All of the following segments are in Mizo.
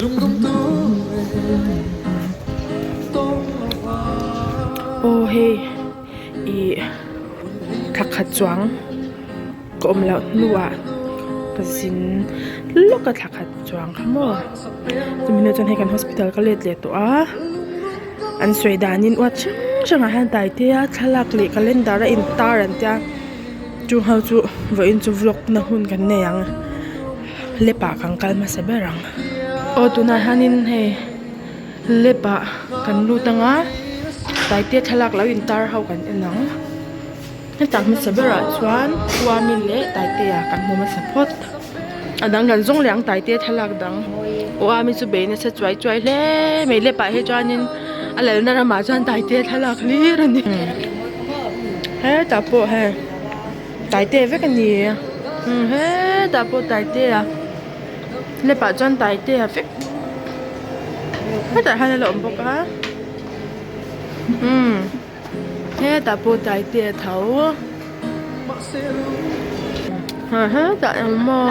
Aw hei ih thla khat chuang ka awm loh hnuah ka zin lawk a thla khat chuang kha maw chumi hnuah chuan hei kan hospital ka let leh tawh a an sawi danin uat hrang hrangah hian taitea thlalak leh calendar a intar an tia chung ho chu vawiin chu vlog na hun kan nei ang. Lab ah kan kal hmasa ber ang aw tunah hianin hei lab ah kan lut anga taitea thlalak lo intar ho kan en ang hetah hmasa berah chuan khuami leh taitea kan hmu hmasa phawt a dang kan zawng leh ang taitea thlalak dang aw ami chu bei nasa chuai chuai hle mai lab ah hi chuanin a lalna ramah chuan taitea thlalak hlir a ni hetah pawh hei. Taitea vek a ni umm hetah pawh taitea lap ah chuan taitea vek hetah hian a la awm bawk a umm hetah pawh taitea tho hetah eng maw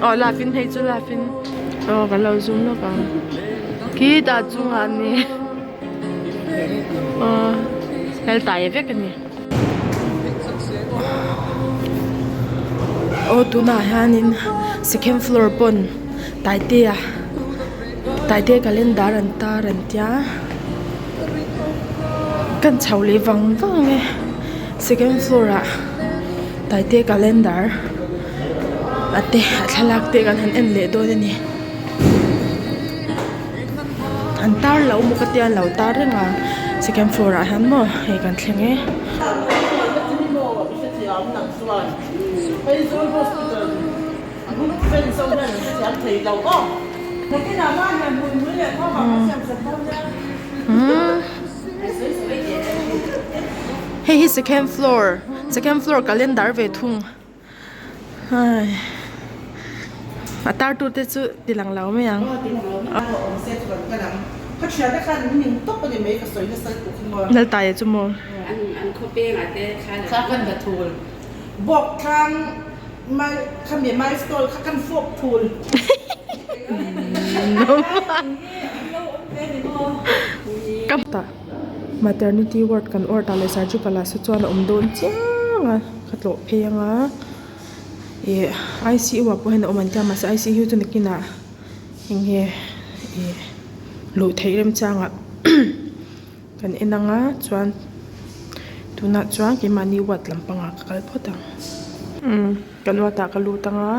aw love in hei chu love in aw kan lo zoom lawk ang khitah chungah a ni aw hel taia vek a ni. Aw tunah hianin second floor pawn taitea taitea calendar an tar an tia kan chho leh vang vang ang e second floor ah taitea calendar a te a thlalak te kan han en leh dawn a ni an tar lo maw ka tia an lo tar reng a second floor ah hian maw hei kan thleng e. Hei hi second floor second floor calendar ve thung. Hai a tar tu te chu ti lang lo mai ang. Laltaia chu maw. Maternity ward kan ward ah leh surgical ah saw chuan a awm dawn chiang a ka tlawh phei anga ih I_C_U ah pawh hian a awm an tia mahse I_C_U chu nakinah eng nge ih luh theih remchangah kan en anga chuan tunah chuan keimahni ward lampangah ka kal phawt ang umm kan ward ah ka lut anga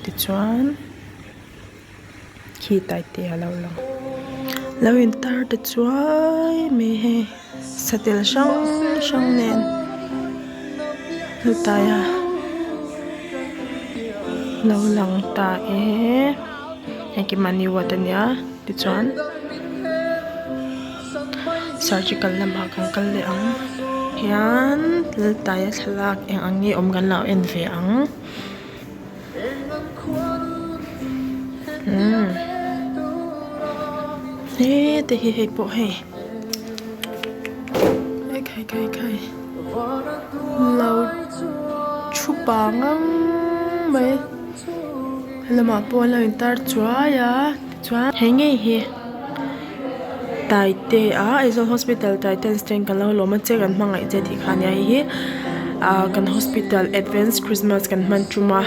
tichuan. Khi taite a lo lang lo in tar ta chuai mai hei satel hrang hrang nen helai a lo lang ta e engkim mahni ward ania tichuan surgical lamah kan kal leh ang hian laltaia thlalak eng ang nge awm kan lo en ve ang. Umm hete hi hei pawh hei khai khai khai lo thu pah ngang mai helamah pawh an lo intar chuai a tichuan hei ngei hi Taitea Aizawl hospital Titans ten kan lo lawm a che kan hmangaih che tih kha ania hei hi ah kan hospital advance christmas kan hman tum a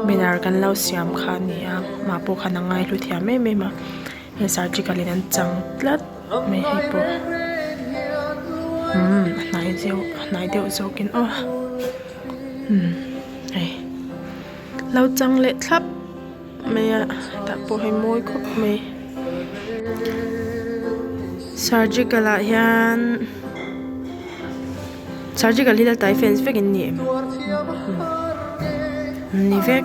banner kan lo siam kha a ni a mah pawh khan a ngaihlu thiam em em a hei surgical in an chang tlat mai hei pawh umm a hnai deuh a hnai deuh zawk in aw umm hei lo chang leh thlap. Mai a tah pawh hei mawi khawp mai surgical ah hian surgical hi la tai fans vek an ni em an ni vek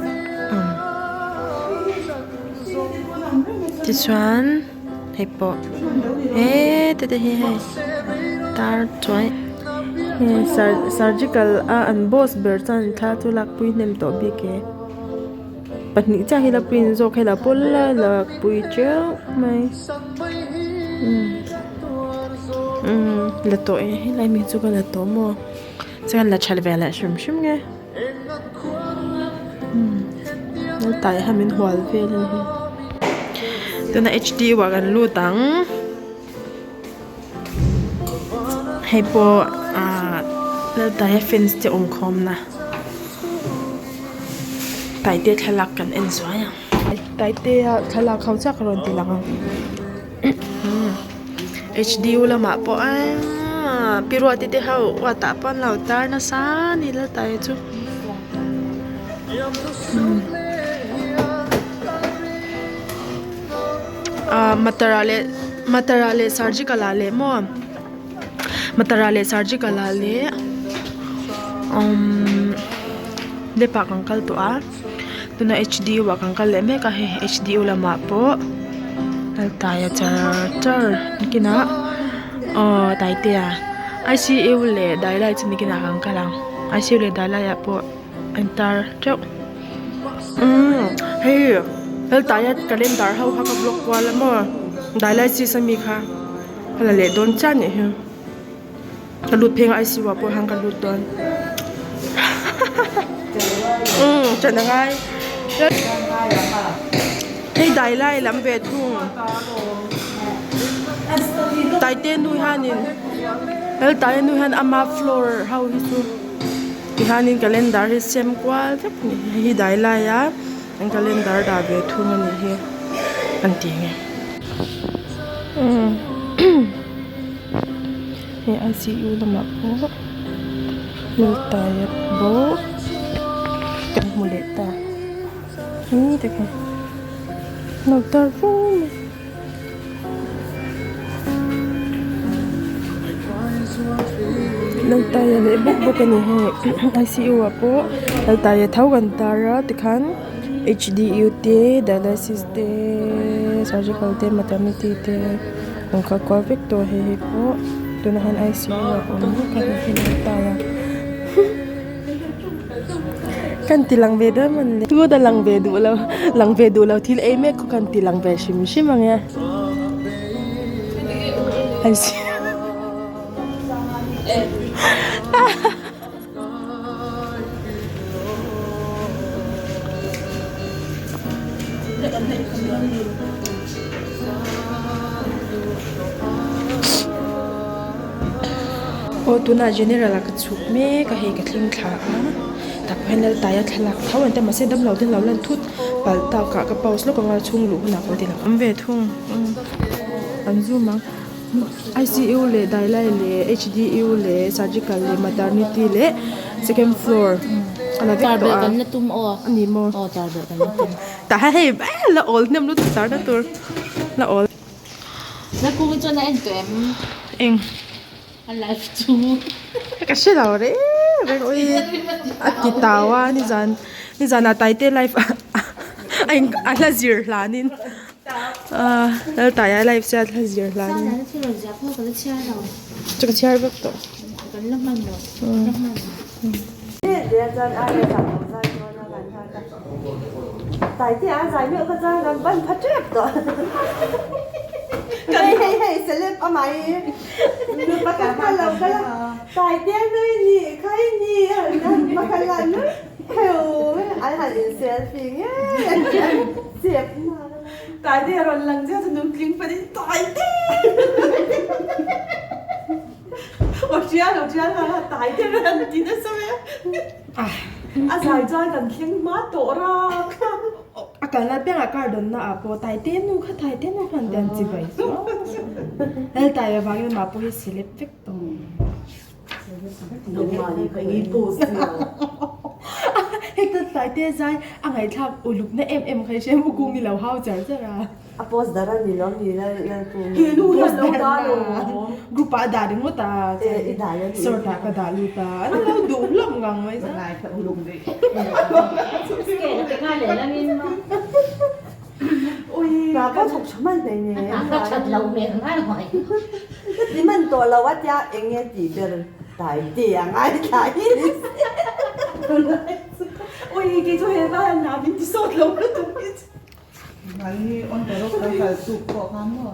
tichuan hei pawh hete te hi hei tar chuai hei surgical a an boss ber chuan thla chu lakpui hnem tawh bik e. Pahnih chiah hi la print zawk hei la pawl la lakpui teuh mai umm umm la tawh e helai mi chu ka la tawh maw chuan la tha ve leh hrim hrim nge umm. Laltaia hian min hual vel a ni hi. Tuna H_D_U ah kan lut ang. Hei pawh ahh Laltaia fans te awm khawm na Taite thlalak kan en zuai ang. Taitea thlalak ho chiah ka rawn ti lang ang. H_D_U lamah pawh eee pi Ruati te ho uatah pawh an lo tar nasa a ni Laltaia chu. Ahh matara leh matara leh surgical ah leh maw matara leh surgical ah leh umm lep ah kan kal tawh a tuna H_D_U ah kan kal leh mek a hei H_D_U lamah pawh Laltaia char char nakinah aw Taitea I_C_U leh Dailai chu nakinah kan kal ang I_C_U leh Dailai ah pawh. An tar teuh umm hei heltaia calendar ho kha ka vlog kual a maw dialysis ami kha ka la leh dawn chiah anih hi ka lut pheng a I_C_U ah pawh hian ka lut dawn umm ṭan a ngai hei dailai lam ve thung taite nu hianin heltaia nu hian ama floor ho hi chu. Tihianin calendar hi sem kual vek a ni hei hi dai laia an calendar dah ve thung a nih hi an ti nge hei I_C_U lamah pawh Laltaia bawk kan hmu leh ta ni tak e lo tar fur mai. Laltaia leh bawk bawk a ni hei I_C_U ah pawh Laltaia tho kan tar a tikhan H_D_U te dialysis te surgical te maternity te an kal kual vek tawh a hei hei pawh tunah hian I_C_U ah a awm mek a hei hi Laltaia. Kan ti lang ve dawn mawn le tut a lang ve duh lo lang ve duh lo thil ei mek khaw kan ti lang ve hrim hrim ang e Aw tunah general ah ka chhuk mek a hei ka thleng thla a tah pawh hian Laltaia thlalak tho an ti a mahse damlo ten lo lan thut palh tak ah ka pause lawk ang a chhung luh hunah ka lo ti lang awm ve thung an zoom ang I_C_U leh dailai leh H_D_U leh surgical leh maternity leh second floor a la vek tawh a a ni maw tah hian hei la awl hnem lutuk tar na tur la awl. Eng. A life chu. Ka hre lo reng reng ui a ti tau a nizan nizanah Taite life a in a hla zir hlanin ah Laltaia life chu a hla zir hlanin chu ka chhiar vek tawh. A zai chuan kan thleng hma tawh rak a. A kalna piangah car dawnna ah pawh Taite nu kha Taite nu khan dan chi bai zuau Laltai avangin amah pawh hi celeb vek tawh. Heta Taite zai a ngaihthlak ulukna em em kha i hre maw kung i lo hau char char a. A post dar a ni lo ni lal lal kung. He nu hian lo dah lo. Group ah a dah ringawt a. E i dah lo ni. Sort ah ka dah lut a. An lo duh hlawm ngang mai sa. Ngai kha uluk rih. Ui ka ka thawk tha man hlei ne. Ka that lo hmel ngai mai. Ka ti man tawh lo a tia eng nge tih ber tai te a ngai thlai. Ui kei chu he vai an hna min ti sawt lo lutuk hi chu. Mahni on the rock kan kal tuk pawh khan maw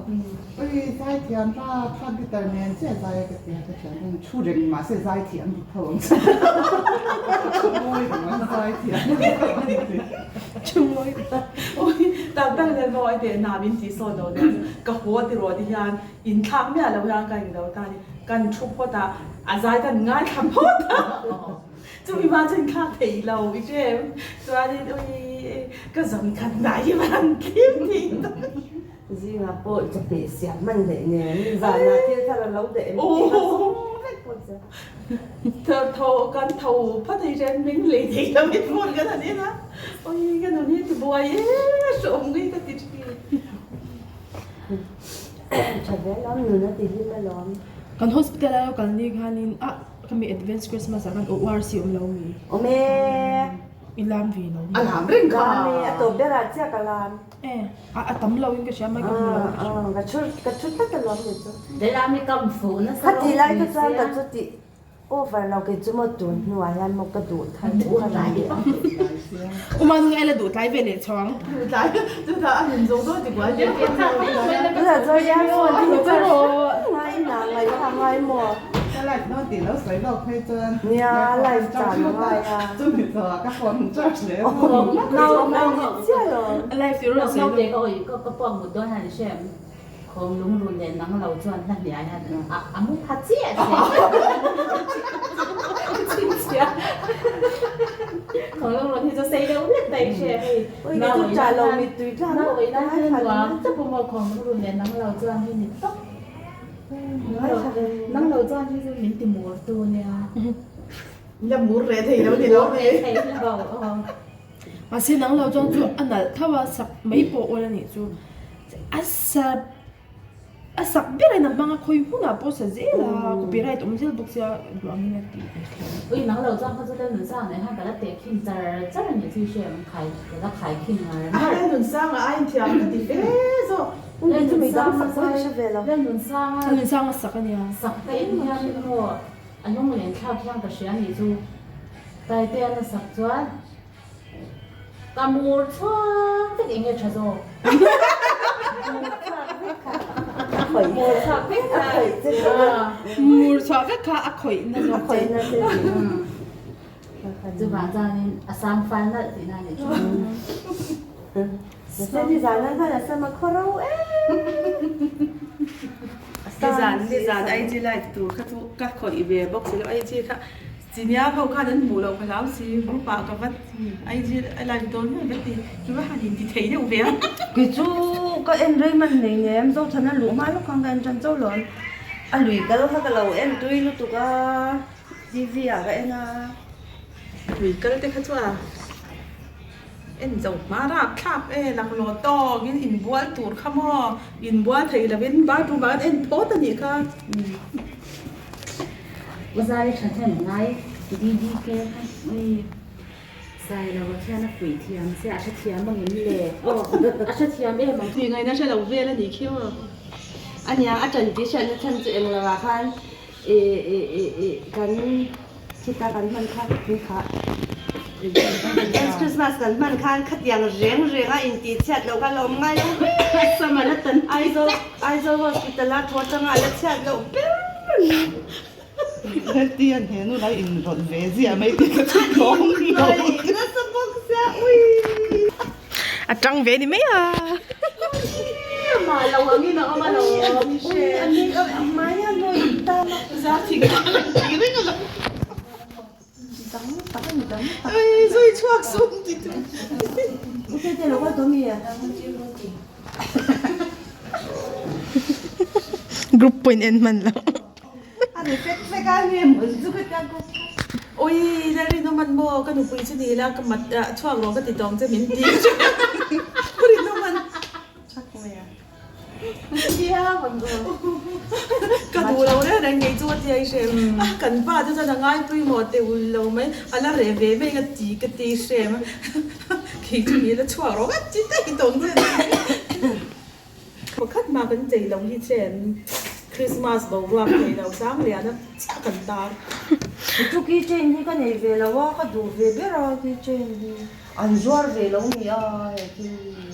ui zai thiam ta kha guitar nen chiah zai a ka tia ka thiam em thu reng mahse zai thiam ti tho ang chu thu mawi reng an zai thiam ti. Ui tak tak hian maw ai teh na min tih sawt lo nia ka haw ti rawh ti hian in thlak miah lo hian ka in lo ta ni kan thu phawt a a zai kan ngaithla phawt a chumi hma chu in thlak thei lo i hrem chuanin ui ka zam khat hnai hi van tlim tih Zingah pawh chawhmeh siam hman leh nen zanah thil thar a lo daih em tih kha zawng vek pawh chu. Tho kan tho phawt a hian meng lei thei lo in phone kan han en a, oi ka nun hi ti buai e hrawm ngei ka ti thin. Tha ve alawm nun a ti hlim alawm. Kan hospital a lo kal ni khanin a ka mi advance Christmas ah khan ORC awm lo mi. Awm e. I lam ve lo mi. A lam reng kha. Lam e a tawp berah chiah ka lam. E, a a tam lo in ka hria mai ka hmu lo ka hria. Ka thu ka thu tlat alawm ni chu. Delami kam fuh nasa Khati lai kha chuan ka chu tih over lo kei chu maw tun hnuah hian maw ka duh thar duh thar a ni. Uma nge la duh tlai ve leh chhuang. Duh tlai chutah a nun zawng zawng ti buai ve. Chutah chuan earphone te hi chu ngai na ngai kha ngai maw. Ka life dawn tih lo sawi lawk phei chuan. Nia life chan a ngai a. Chumi zawhah ka phone charge leh a. Nau nau ni chiah lo. Life tih rawh sawi lawk. Naute ka awi ka puak mut dawn hian i hre em? Khawm lungrun leh nang lo chuan hla hniai hian a mu pha chiah che. Chhinchhiah. Khawm lungrun hi chu sei deuh hlek ta i hre hei. Ui ka chu tah lo mittui tlang Nau awih lai hian nuam tak a maw khawm lungrun leh nang lo chuan hi ni tawp. Nang lo chuan hi chu min ti mur tu nia. La mur reh thei lo ni lo. Mur reh thei lo. Mahse nang lo chuan chu a nalh tho a, sak mai pawh awl a nih chu. A sa a sak ber in a hmang a, khawi hmunah pawh sa zel a, copyright awm zel bawk sia duh angin a ti ve thei. Ui nang lo chuan kha chu Lal Nunsanga nen khan ka la teh khin char char a nih chu i hre ang khai ka la khai khin ngar ngar. Lal Nunsanga aiin thiam ka ti fe zawk. Ui chu mi dang sak pawh ka hre ve lo. Lal Nunsanga Lal Nunsanga sak a nia. Sak ka in hian maw a lunglen thlak hian ka hria a nih chu. Taitea na sak chuan ka mur chhuak vek eng nge tha zawk. Mur chhuak vek kha a khawih na zawk che. Mur chhuak vek kha a khawih na zawk che. Chuvang chuanin a sang fal nalh tihna a nih chu. Mahse nizan an hman a sam a khaw ro em. Nizan nizan IG live tur kha chu ka khawih ve bawk si lo IG kha chinia ho khan an hmuh loh ka hlau si group ah ka va IG live dawn vel vek ti chu va han in ti thei deuh ve a. Kei chu ka en rei man nei nem Zothana luh hma lawk khan ka en tan chauh lo a lui kal kha ka lo en tui lutuk a TV ah ka en a. Lui kal te kha chu a. En zo hma rap thlak e, laklawh tawkin inbual tur kha maw, inbual thei lovin bathroom ah kan en phawt a nih kha. U Zai tha hnem ngai DDK kha ui Zai lo ah khian a fuih thiam che a hrethiam ang em le aw a hrethiam em ang. Tih ngaihna hre lo vel a nih khi aw. A nia a tan tih hriatna chhan chu englo ah khan i i i i kan Khita kan hman kha ni kha Christmas kan hman khan khatiang reng reng a intih chhiat loh kha la awm ngai lo Aizawl Aizawl hospital a thaw atanga a la chhiat loh ber ni. Healthy an he nu lai in rawlh ve ziah mai tih ka chhun tawng lo. Nasa bawk sia ui. A tang ve ni mai a. Mah lo angin a awm alawm. Ui a make up a hmai a nawi ta mak. Za thing tak a ni reng alawm. Dang tak a ni dang tak. Ui zui chhuak sum ti tu. U te te lo kal tawh mi a. Group point en hman lo. A ni fek fek a nge maw chu ka tia group kha. Ui Lalrinawm an maw ka nupui chu ni ila ka mat chhuak rawh ka ti tawng che min ti. Rinawm an. Chak mai a. Ka duh lo reng reng ngei chu a tia i hrem a, kan pa chu chuan a ngaipui maw teh ul lo mai, a la reh ve mai ka ti ka ti hrem a, kei chu ni la chhuak rawh ka ti daih tawng che Pakhat mah kan chei lo hi chen Christmas boruak thei lo sang lian a chiah kan tar. Chu keychain hi ka nei ve lo a, ka duh ve ber a keychain hi, an zuar ve lo ni a he thil hi.